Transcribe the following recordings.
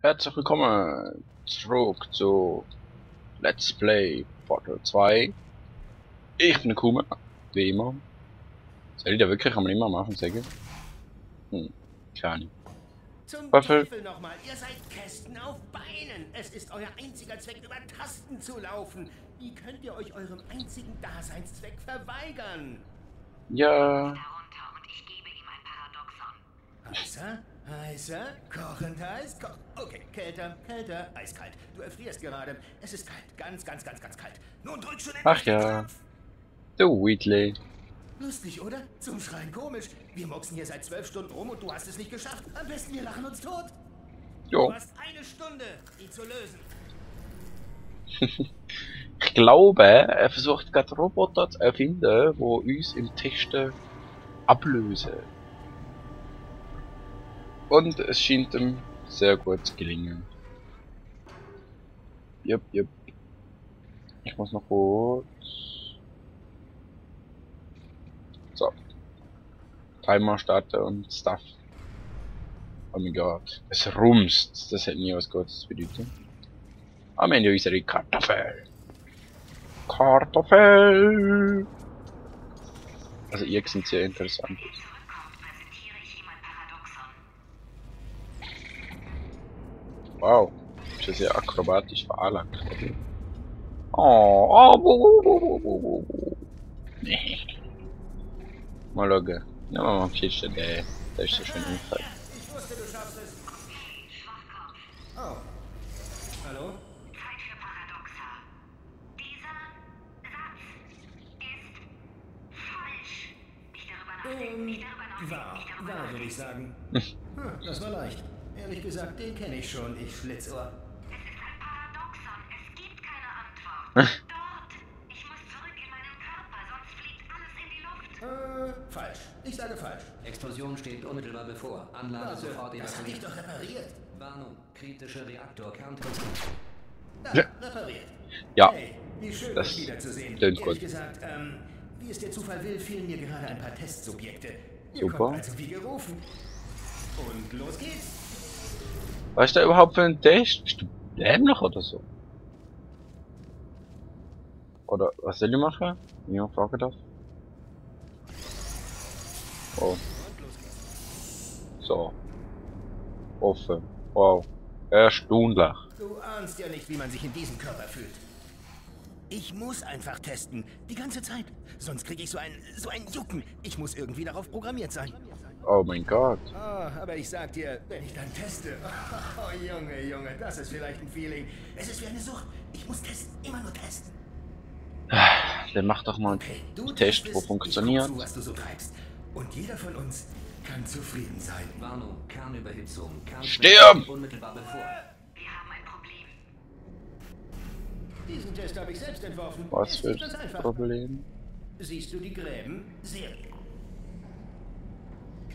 Herzlich willkommen zurück zu Let's Play Portal 2. Ich bin der Kuma, wie immer. Soll ich da wirklich am immer machen, sagen? Keine Ahnung. Zum Waffel. Teufel nochmal, ihr seid Kästen auf Beinen. Es ist euer einziger Zweck, über Tasten zu laufen. Wie könnt ihr euch eurem einzigen Daseinszweck verweigern? Ja. Darunter und ich gebe ihm ein Paradoxon. Heißer? Heißer? Kochend heiß? Okay, kälter, kälter, eiskalt. Du erfrierst gerade. Es ist kalt, ganz, ganz, ganz, ganz kalt. Nun drück schon endlich Ach den ja. Knopf. Der Wheatley. Lustig, oder? Zum Schreien komisch. Wir moxen hier seit 12 Stunden rum und du hast es nicht geschafft. Am besten wir lachen uns tot. Jo. Du hast eine Stunde, ihn zu lösen. Ich glaube, er versucht gerade Roboter zu erfinden, die uns im Testen ablösen. Und es scheint ihm sehr gut zu gelingen. Jupp. Ich muss noch kurz. So. Timer starten und Stuff. Oh mein Gott. Es rumst. Das hat nie was Gutes zu bedeuten. Am Ende unsere Kartoffel. Kartoffel! Also ihr sind sehr interessant. Wenn er zurückkommt, präsentiere ich ihm ein Paradoxon. Wow. Ist ja sehr akrobatisch veranlagt. Nee. Mal schauen. Nehmen wir mal am Schiedsrichter, der ist so schön unfall. Ich wusste, du schaffst es. Schwachkopf. Oh. Hallo? Zeit für Paradoxa. Dieser Satz ist falsch. Nicht darüber nachdenken, nicht darüber nachdenken, Wahr, nicht darüber wahr würde nachdenken. ich sagen. Das war leicht. Ehrlich gesagt, den kenne ich schon, ich Schlitzohr. Es ist ein Paradoxon. Es gibt keine Antwort. Dort. Ich muss zurück in meinen Körper, sonst fliegt alles in die Luft. Falsch. Ich sage falsch. Explosion steht unmittelbar bevor. Anlage Warte, sofort das hatte ich evakuieren. doch repariert. Warnung, kritische Reaktor-Kerntemperatur. Da, Ja. repariert. Ja. Hey, wie schön, Das euch wiederzusehen. klingt Ehrlich gut. gesagt, wie es der Zufall will, fehlen mir gerade ein paar Testsubjekte. Ihr Super. kommt also wie gerufen. Und los geht's. Was ist da überhaupt für ein Test? Bist du dämlich oder so? Oder was soll ich machen? Wenn jemand fragen darf? Oh, Und los geht's. so. Offen. Wow. Erstaunlich. Du ahnst ja nicht, wie man sich in diesem Körper fühlt. Ich muss einfach testen. Die ganze Zeit. Sonst kriege ich so ein Jucken. Ich muss irgendwie darauf programmiert sein. Oh mein Gott. Oh, aber ich sag dir, wenn ich dann teste. Oh, Junge, das ist vielleicht ein Feeling. Es ist wie eine Sucht. Ich muss testen. Immer nur testen. Dann mach doch mal Okay, du einen Test, testest, wo ich funktioniert. guck zu, was du so treibst. Und jeder von uns kann zufrieden sein. Warnung, Kernüberhitzung. Stirb! Unmittelbar bevor. Wir haben ein Problem. Diesen Test habe ich selbst entworfen. Was Es für ist ganz einfach. Problem? Siehst du die Gräben? Serie.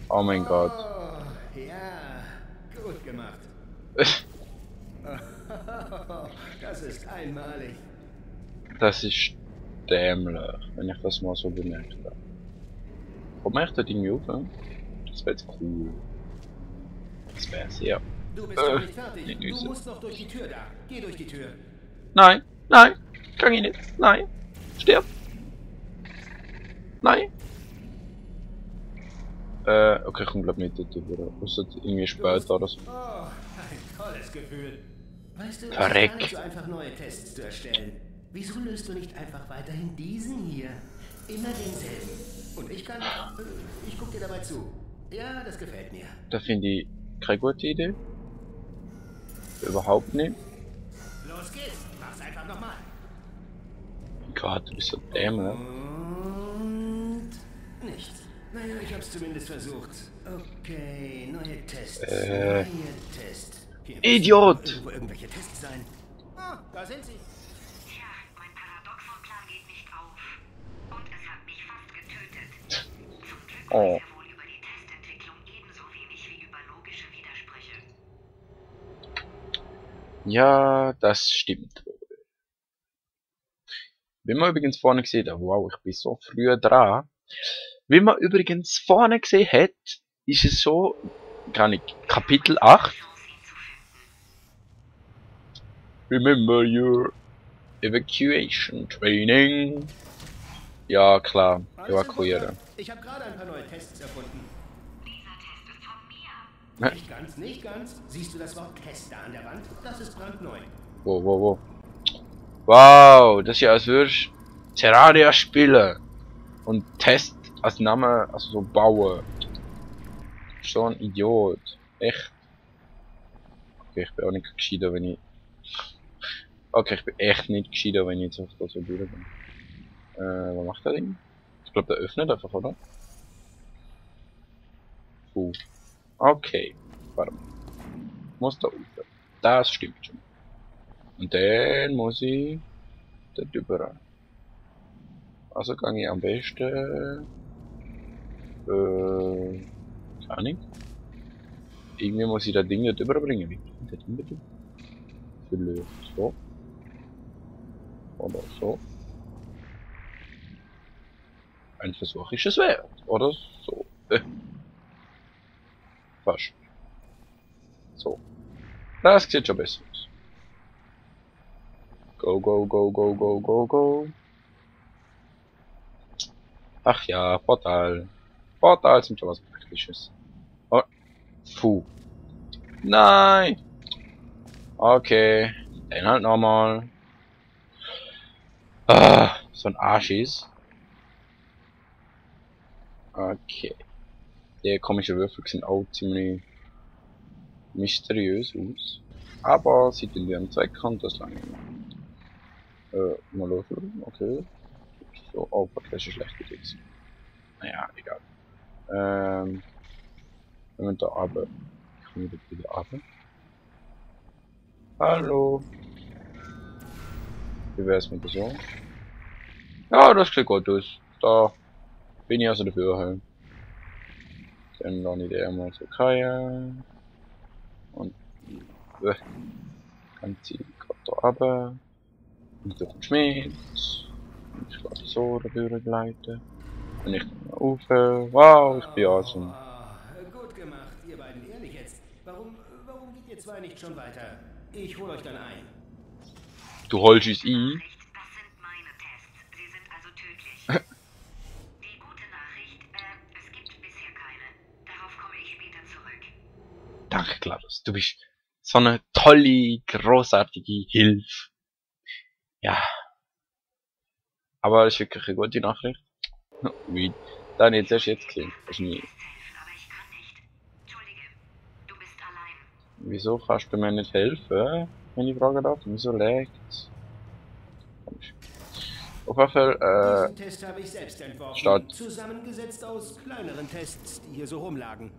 Oh mein Gott. Oh, ja, gut gemacht. Das ist einmalig. Das ist dämlich, wenn ich das mal so bemerkt habe. Komm ich da irgendwie auf? Das wäre jetzt cool. Das wäre sehr. Du bist noch nicht fertig. die Du Düse. musst noch durch die Tür da. Geh durch die Tür. Nein, kann ich nicht. Nein, stirb. Nein. Okay, ich komm glaub nicht darüber. Außer irgendwie später oder so. Oh, ein tolles Gefühl. Weißt du, es ist Verreck. gar nicht so einfach, neue Tests zu erstellen. Wieso löst du nicht einfach weiterhin diesen hier? Immer denselben. Und ich kann... ich guck dir dabei zu. Ja, das gefällt mir. Da finde ich keine gute Idee. Überhaupt nicht. Los geht's. Mach's einfach nochmal. Gott, du bist so dämlich. Und... nichts. Naja, ich hab's zumindest versucht. Okay, neue Tests. Äh. Neue Tests. Hier Idiot! müssen irgendwo irgendwelche Tests sein. Ah, da sind sie. Tja, mein Paradoxonplan geht nicht auf. Und es hat mich fast getötet. Zum Glück Oh. weiß er wohl über die Testentwicklung ebenso wenig wie über logische Widersprüche. Ja, das stimmt wohl. Wie man übrigens vorne gesehen hat, wow, ich bin so früh dran. Wie man übrigens vorne gesehen hat, ist es so, gar nicht, Kapitel 8. Chance, ihn zu finden. Remember your evacuation training. Ja, klar. Alles in Evakuieren. Butter. Ich habe gerade ein paar neue Tests erfunden. Dieser Test ist von mir. Nicht ganz, nicht ganz. Siehst du das Wort Test da an der Wand? Das ist brandneu. Wo. Wow, das ist ja als würdest Terraria spielen. Und Test als Name, also so bauen. So ein Idiot. Echt. Okay, ich bin auch nicht gescheiter, wenn ich... Okay, ich bin echt nicht gescheiter, wenn ich jetzt auf das so durch bin. Was macht der Ding? Ich glaube, der öffnet einfach, oder? Okay. Warte mal. Muss da unten. Das stimmt schon. Und dann muss ich da drüber. Also gehe ich am besten... Keine Ahnung. Irgendwie muss ich das Ding nicht überbringen. Wie kommt das Ding drüber? Vielleicht so. Oder so. Ein Versuch ist es wert. Oder so. Fast. So. Das sieht schon besser aus. Go. Ach ja, Portal. Portal sind schon was Praktisches. Oh. Puh. Nein! Okay. Dann halt nochmal. Ah, so ein Arsch ist. Okay. Die komischen Würfel sind auch ziemlich mysteriös aus. Aber sie tun ihren Zweck und das lange. Mal laufen. Okay. So, oh, das ist schlecht gedeckt. Naja, egal. Wenn wir da runter. Ich komme wieder runter. Hallo. Wie wär's mit so? Ja, das sieht gut aus. Da bin ich also dafür. Dann lasse ich den mal so keinen. Und kann sie gerade da runter. Und durch den Schmied. Und ich lasse so dafür gleiten. Und ich dann rauf. Wow, ich bin awesome. Gut gemacht, ihr beiden. Ehrlich jetzt. Warum geht ihr zwei nicht schon weiter? Ich hole euch dann ein. Du holst uns ein. Das sind meine Tests. Sie sind also tödlich. Die gute Nachricht, es gibt bisher keine. Darauf komme ich später zurück. Danke, Gladys. Du bist so eine tolle, großartige Hilfe. Ja. Aber das ist wirklich eine gute Nachricht. Wie? Dann jetzt erst jetzt gesehen. Das ist nie. Helfen, aber ich kann nicht. Entschuldige, du bist allein. Wieso kannst du mir nicht helfen? Wenn ich fragen darf. Wieso lägt's? Auf jeden Fall, Diesen Test habe ich selbst entworfen. Start. Zusammengesetzt aus kleineren Tests, die hier so rumlagen.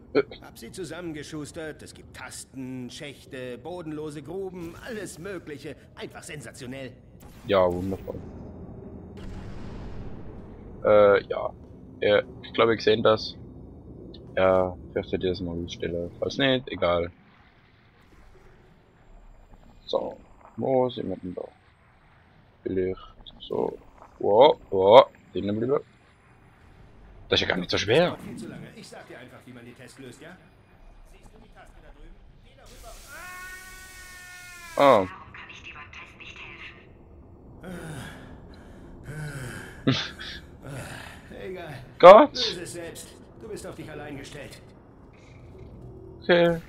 Hab sie zusammengeschustert. Es gibt Tasten, Schächte, bodenlose Gruben, alles Mögliche. Einfach sensationell. ja, wundervoll. Ja. Ich glaube, ich gesehen das. Ja, vielleicht werde ich das mal ausstellen. Falls nicht, egal. So, wo sind wir denn da? Vielleicht so. Wow, drinnen bleiben. Das ist ja gar nicht so schwer. Dauert viel zu lange. Ich sag dir einfach, wie man die Tests löst, ja? Siehst du die Taste da drüben? Geh darüber. Ah, Warum kann ich dir beim Test nicht helfen? Egal. Gott. Löse es selbst. Du bist auf dich allein gestellt. Okay.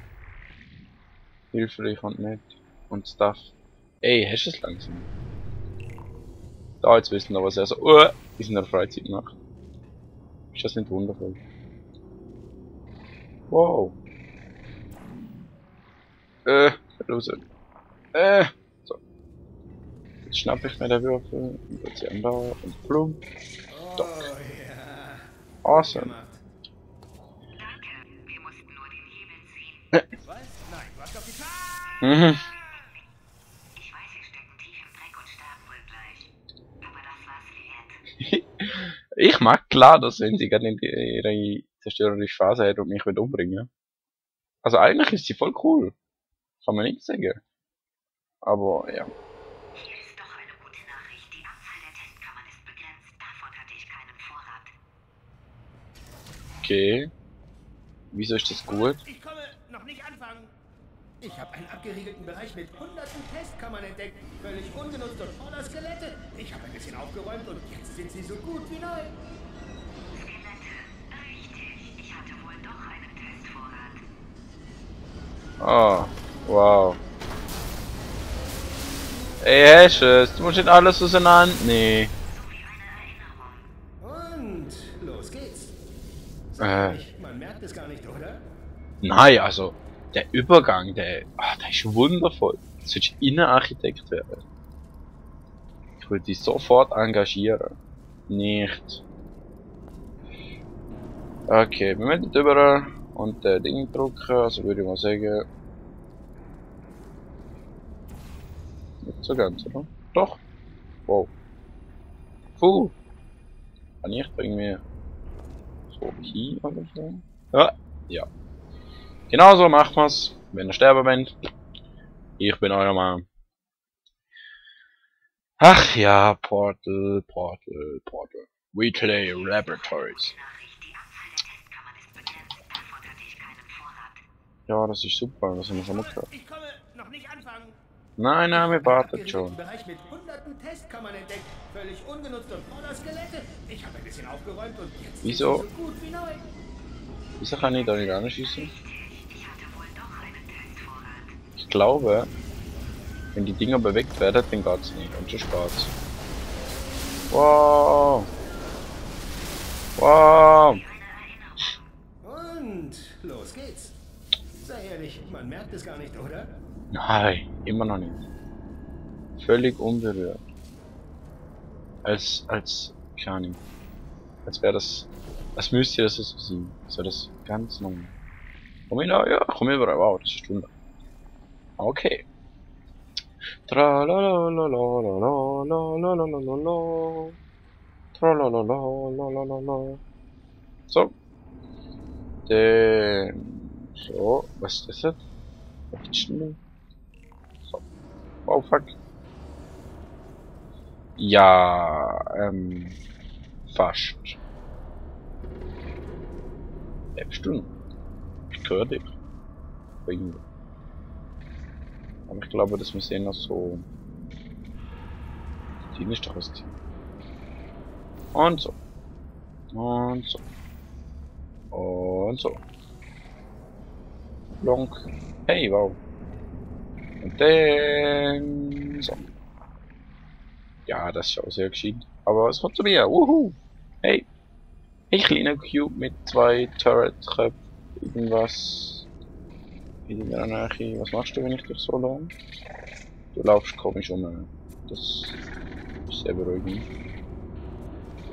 Hilfreich und nett. Und Stuff. Ey, hast du es langsam? Da, jetzt wissen wir, was er so in der Freizeit macht. Ist das nicht wundervoll? Wow. Los. So. Jetzt schnappe ich mir den Würfel und setze ihn da und plump. Oh ja. Awesome. Gemacht. Danke, wir mussten nur den Hebel ziehen. Was? Nein, du hast auf die Taste. Mhm. Ich weiß, wir stecken tief im Dreck und sterben wohl gleich. Aber das war's wert. Ich mag klar, dass wenn sie gerne in ihre zerstörerische Phase hat und mich wird umbringen. Also eigentlich ist sie voll cool. Kann man nicht sagen. Aber ja. Hier ist doch eine gute Nachricht. Die Anzahl der Testkammern ist begrenzt. Davon hatte ich keinen Vorrat. Okay. Wieso ist das gut? Ich komme. Noch nicht anfangen. Ich habe einen abgeriegelten Bereich mit hunderten Testkammern entdeckt. Völlig ungenutzt und voller Skelette. Ich habe ein bisschen aufgeräumt und jetzt sind sie so gut wie neu. Skelette. Richtig. Ich hatte wohl doch einen Testvorrat. Oh, wow. Ey, Hesches, du musst nicht alles auseinander. Nee. So wie eine Erinnerung. Und los geht's. Sag ehrlich, man merkt es gar nicht, oder? Nein, also, der Übergang, der ist wundervoll. Du sollst Innenarchitekt werden. Ich würde dich sofort engagieren. Nicht. Okay, wir müssen drüber und Ding drücken, also würde ich mal sagen. Nicht so ganz, oder? Doch. Wow. Puh. Kann ich da irgendwie so hin oder so? Ja. Ja. Genau so macht man's, wenn ihr sterben wollt. Ich bin euer Mann. Ach ja, Portal. Weekly Laboratories. Nachricht. Die Anzahl der Testkammern ist begrenzt. Davon hatte ich keinen Vorrat. Ja, das ist super, das haben wir schon mal gehört. Ich komme noch nicht anfangen. Nein, nein, wir Einen warten abgeriegelten schon. Bereich mit hunderten Testkammern entdeckt. Völlig ungenutzt und voller Skelette. Ich habe ein bisschen aufgeräumt und jetzt Wieso? sind sie so gut wie neu. Wieso kann ich da nicht anschießen? Ich hatte wohl doch einen Testvorrat. Ich glaube, wenn die Dinger bewegt werden, dann geht's nicht. Und schon geht's. Wow. Wow. Eine Erinnerung. Und los geht's. Sei ehrlich, man merkt es gar nicht, oder? Nein, immer noch nicht. Völlig unberührt. Keine Ahnung. Als wäre das, als müsste das so sein. Als wäre das ganz normal. Komm ich da? Ja, komm überall. Wow, das ist eine Stunde. Okay. Tralalalalalalalalalala. Tralalalalalalala. So. So, was ist das jetzt? Was ist denn? So. Oh fuck. Ja, fast. Lebst du? Ich höre dich. Irgendwie. Aber ich glaube, dass wir sehen noch so. Die nicht doch was gesehen. Und so. Und so. Und so. Lonk. Hey, wow. Und dann so. Ja, das ist auch sehr gescheit. Aber es kommt zu mir. Wuhu. Hey. Hey, kleiner Cube mit 2 Turret-Köpfen. Irgendwas. In der Nähe. Was machst du, wenn ich dich so lang? Du laufst komisch um. Das ist sehr beruhigend.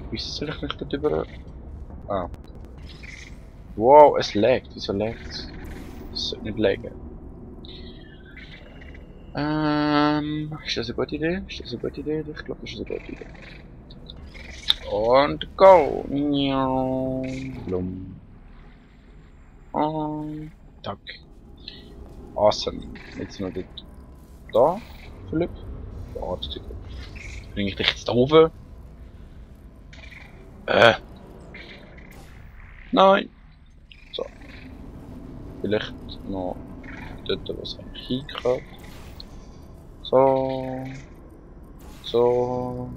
Wieso soll ich nicht darüber... Ah. Wow, es laggt. Wieso laggt es? Es sollte nicht laggen. Ist das eine gute Idee? Ist das eine gute Idee? Ich glaube, das ist eine gute Idee. Und go! Blum. Und tack. Awesome. Jetzt noch dort. Da, Philipp. Da, das ist gut. Bring ich dich jetzt da oben? Nein. So. Vielleicht noch dort, wo es eigentlich hingehört. So. So.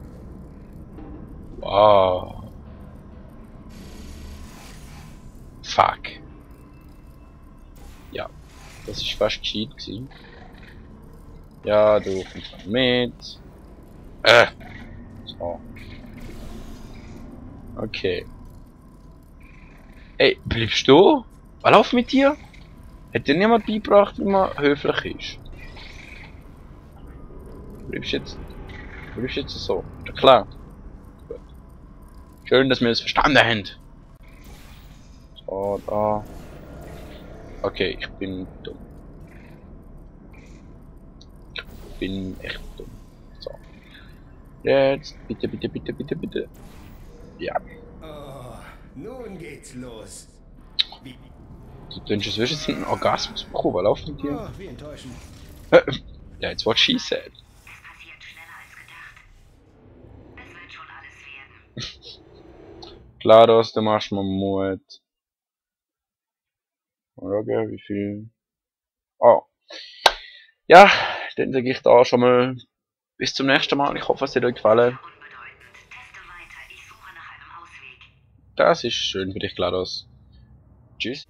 Wow. Fuck. Ja. Das ist fast gescheit gewesen. Ja, du kommst noch mit. So. Okay. Ey, bleibst du? Was läuft mit dir? Hat dir niemand beigebracht, wie man höflich ist? Bleibst jetzt so? Ja, klar. Gut. Schön, dass wir das verstanden haben. So, da. Okay, ich bin dumm. Ich bin echt dumm. So. Jetzt, bitte. Ja. Oh, nun geht's los. Wie? Du wünschst, du wirst jetzt einen Orgasmus bekommen. Was läuft mit dir? Oh, wie enttäuschend. That's what she said. Es passiert schneller als gedacht. Es wird schon alles werden. Klar, du machst mir Mut. Okay, wie viel? Oh. Ja, dann sage ich da schon mal bis zum nächsten Mal. Ich hoffe, es hat euch gefallen. Unbedeutend. Teste weiter. Ich suche nach einem Ausweg. Das ist schön für dich, GLaDOS. Tschüss.